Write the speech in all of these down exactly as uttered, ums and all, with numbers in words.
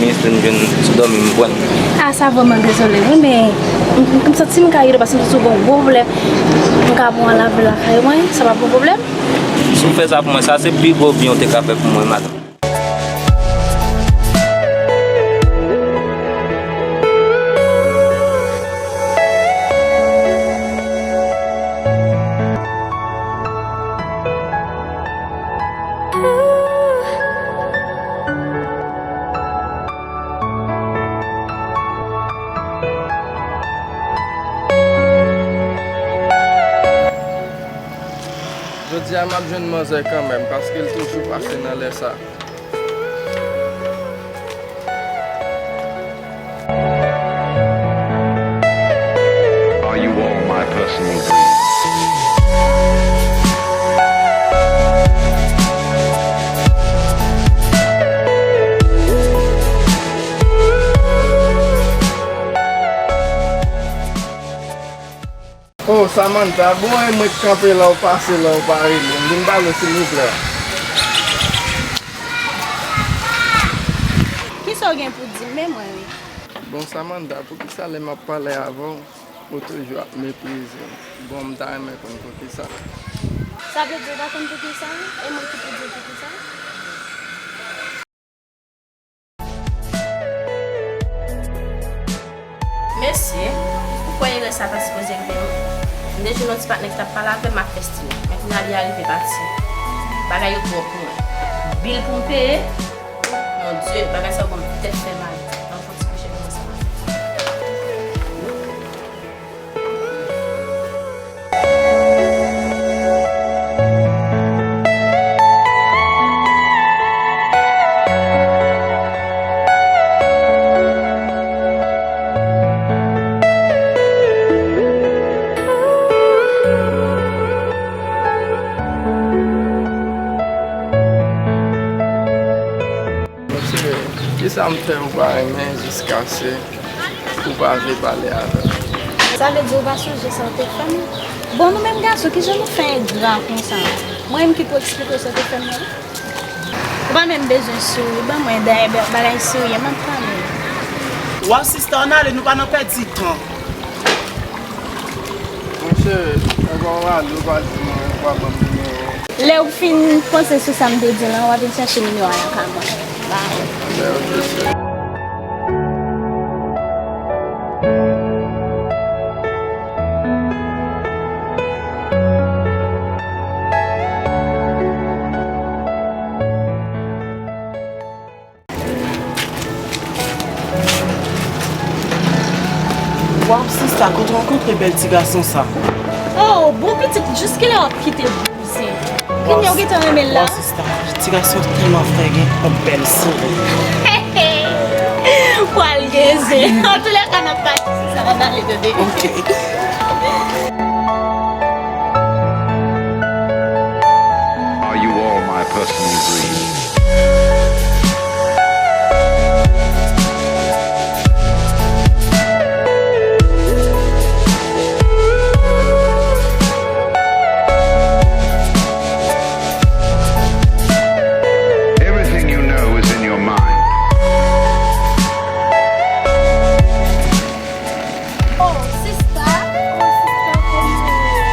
Minm si m jwenn sou dòmi, m pran. Ah, sa vrèman dezole, wi, men m, m, m santi m ka ede w paske m santi w gen yon gwo pwoblèm. M ka ba w lave lakay mwen, sa p ap yon pwoblèm? Si w fè sa pou mwen, sa se pi gwo byen w te ka fè pou mwen, madanm. Jodi a, m ap jwenn manzè kanmenm, paske l toujou pase nan lè sa. Are you all my personal dreams? Oh, Samantha, bon, e mwen k kanpe la, w pase la, w pa rele m. Vin pale, silvouplè. Kisa w gen pou di m? Men mwen, wi. Bon, Samantha, poukisa lè m ap pale avè w, ou toujou ap meprize m? Bon, m ta renmen konn poukisa. Sa vle di w pa konn poukisa? E mwen ki pou di w poukisa? Mesye, ou kwè erè sa ta sipoze rive m? M te jwenn yon ti patnè ki t ap pale avè m ak fèstin, men kounye a li arive pati. Bagay yo twò pou mwen. Bil pou m peye? Mon Dye, bagay sa yo ban m tèt fè mal. Ann fè yon ti kouche pou mwen sa. Mesye, kisa m fè ou pa renmen jiskaske ou pa vle pale avè m? Sa vle di ou pa sonje sa w te fè m? Bon, nou menm gason, kijan nou fè engra konsa? Mwen menm ki pou eksplike w sa w te fè m nan? Ou pa menm bezwen souri, ban mwen dayè bagay serye, m ap pale. Waw, sista, ann ale, nou pa nan pèdi tan. Monchè, ankò w ale, ou pa di mwen, ou pa ban m nimewo w. Lè w fin panse sou sa m te di w lan, w a vin chèche nimewo a lakay mwen. Bye. Anben, oke, cheri. Waw, sista, kote w rankontre bèl ti gason sa? Oh, bon pitit, jis kilè w ap kite bouzen? Kounye a w gentan renmen l la? Waw, sista, ti gason tèlman fre, gen yon bèl souri. Pral gen zen. Antoulèka, n ap pale sou sa, n ap pale, tande. Ok. Are you all my personal dreams? Everything you know is in your mind. Oh, sista. Oh, sista, kòman w ye?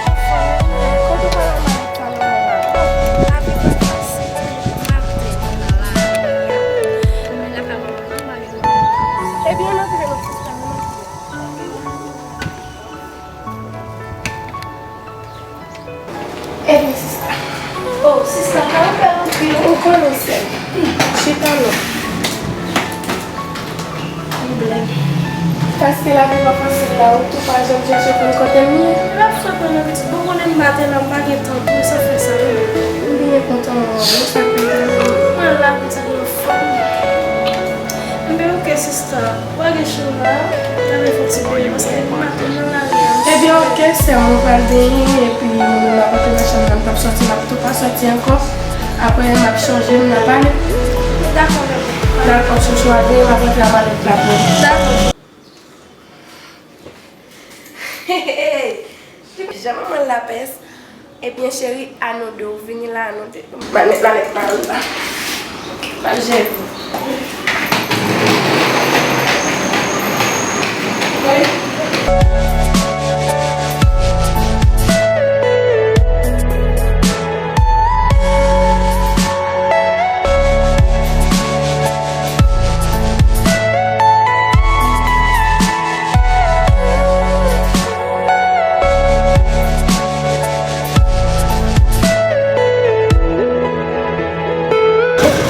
Anfòm, wi, men kote w pral nan malet sa nan men w la? Lavi pa fasil, wi. Maten, mwen nan lari a. Men lakay mwen, mwen pa gen moun. Ebyen, ann antre non, sista, ann antre. Ebyen, sista. Oh, sista, sa w fè anpil, ou konnen, sè m. Hmm, chita non. Pwoblèm. Paske lavi pa fasil la, ou tou pa janm chèche konn kote m ye. L ap frape nan pitit. Bon, konnen m pa te la, m pa gen tan pou sa fè sa, non. M byen kontan wè w, sa fè m. Mwen la, pitit, m anfòm. Enben, oke, sista. Ou pa gen chanm la, n a fè yon ti bèl paske m ap nan lari a. Ebyen, oke, sè m, ou pral benyen, epi mwen menm m ap antre nan chanm nan, m t ap sòti, m ap tou pa sòti ankò. Apre, m ap chanje, m nan pale. Dakò, bebe. Dakò, chouchou, a benyen, m ap antre a pale avèk la pou ou. Dakò. Hey, hey, hey. Jan manman lapès. Ebyen, cheri, anode, ou vini la, anode. Manèt, manèt, manèt la. Pa jere.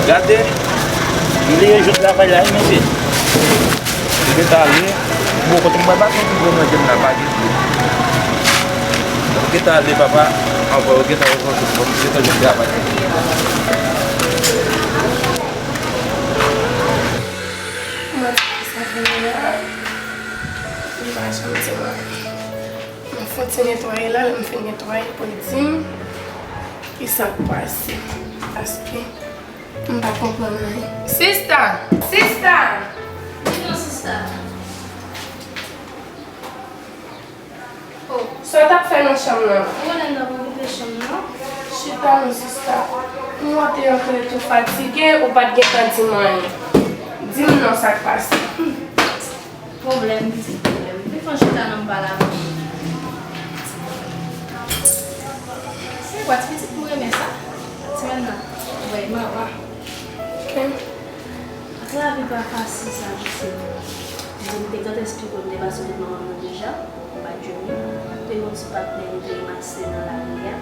Gade, m bliye jou travay la, wi, mesye. M gentan ale. Bon, kote m pral pase yon ti gwo manje m la, pa gen dlo. M gentan ale, papa. Anvan yo gentan rekontre m, m gentan jwenn travay. Mwen di ki sa vini la. Li pa janm di mwen. Mwen fon ti netwaye la, lè m fin netwaye pou l di m ki sa k pase. Paske m pa konprann anyen. Sista! Sista! Ki non sista? Oh. Sa w t ap fè nan chanm nan? Ou konnen m t ap okipe chanm nan. Chita non sista. M wè w te antre tou fatige, ou pa t gentan di m anyen. Di m non sa k pase. Hmm. Pwoblèm, pitit pwoblèm. Defann chita non m pale avè w. Se kwa ti pitit m renmen sa? Ti menm nan. Vre, mama. Ok. Ak lavi pa fasil sa, Joseph. Jan m te gentan eksplike w, m te pase kot manman m nan deja, m pa t jwenn li. M te gen yon ti patnè m te ranmase nan lari a.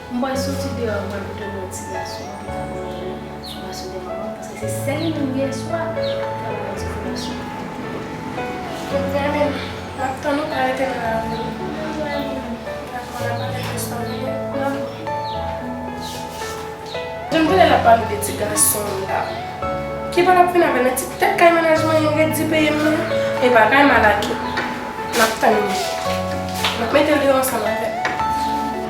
M pral soti deyò, m pral pote yon ti gason ki ka manje sou fondasyon de manman, paske se sèl li menm gen swa ki ka ba mwen sou fondasyon. Donk, Vermine, m ap tann ou, pa rete nan lari. Dakò, n a pale lè sa vini. Dakò. Jan m tande l ap pale de ti gason l la. Ki bò l ap vin avè l nan ti tèt kay mennaj mwen, yo redi peye m nan? E pa kay m al ake. N ap tann li. N ap mete l deyò ansanm avè l.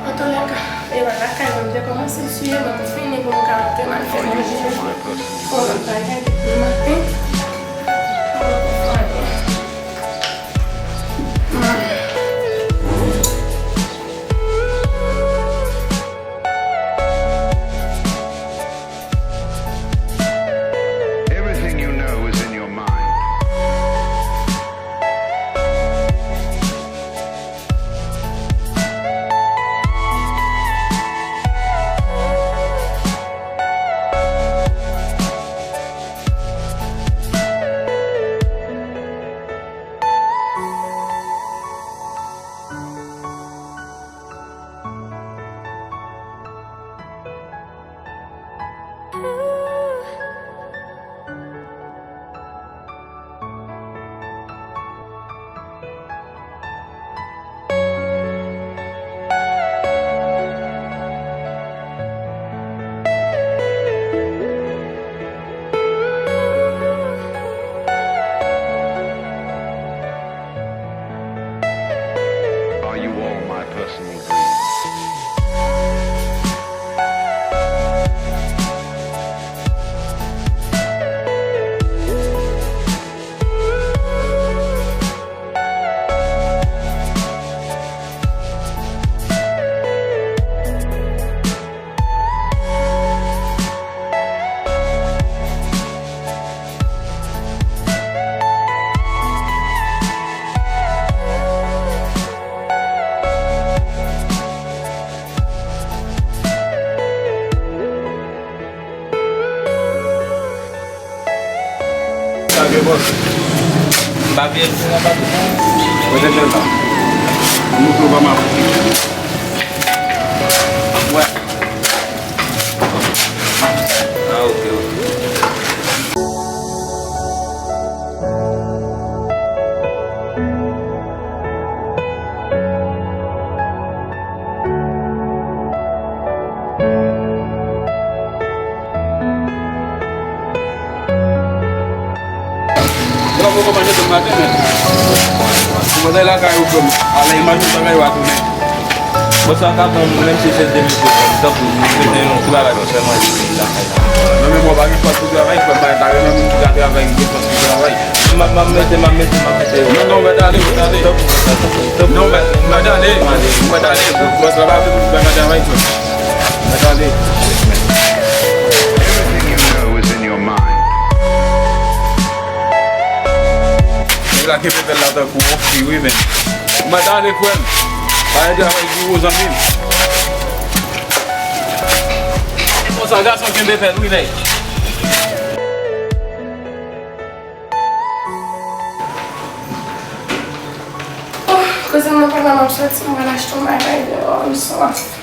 Antoulèka, e pa lakay mwen, m te kòmanse siye, mwen m fini pou m ka antre, m al fè manje. Pou lòt bagay depi maten. Everything you know is in your mind. Are you all my personal dreams? Sa gen bòs. M pa vye. Mwen te fè sa. Mouton pa m ap. Wè. Ah, ok, ok. Yo, poko manje tou maten, men. Mwen te lakay ou, frè m. Ale, imajine bagay yo a tounen. Bon, sa ka bon, menm si se de mil francs, tanpri, mete yon ti bagay pou fè manje lakay la. Non, men mwen pa gen fòs pou travay, frè m, pa ta renmen moun ki ka travay, ki gen fòs pou travay. M ap, m ap mete, m ap mete, m ap mete. Non, non, mèt ale, mèt ale. Non, mèt, mèt ale, mèt ale. Bòs la pa vle pou travay, frè m. Mèt ale. Everything you know is in your mind. Nèg la kenbe pèl la tankou yon fi, wi, men. Ou mèt ale, frè m. Bagay travay gwo, zanmi m. Konsa, gason kenbe pèl, wi, nèg. Oh, kouzin mwen, pandan m ap soti, mwen al achte yon bagay deyò, m swaf.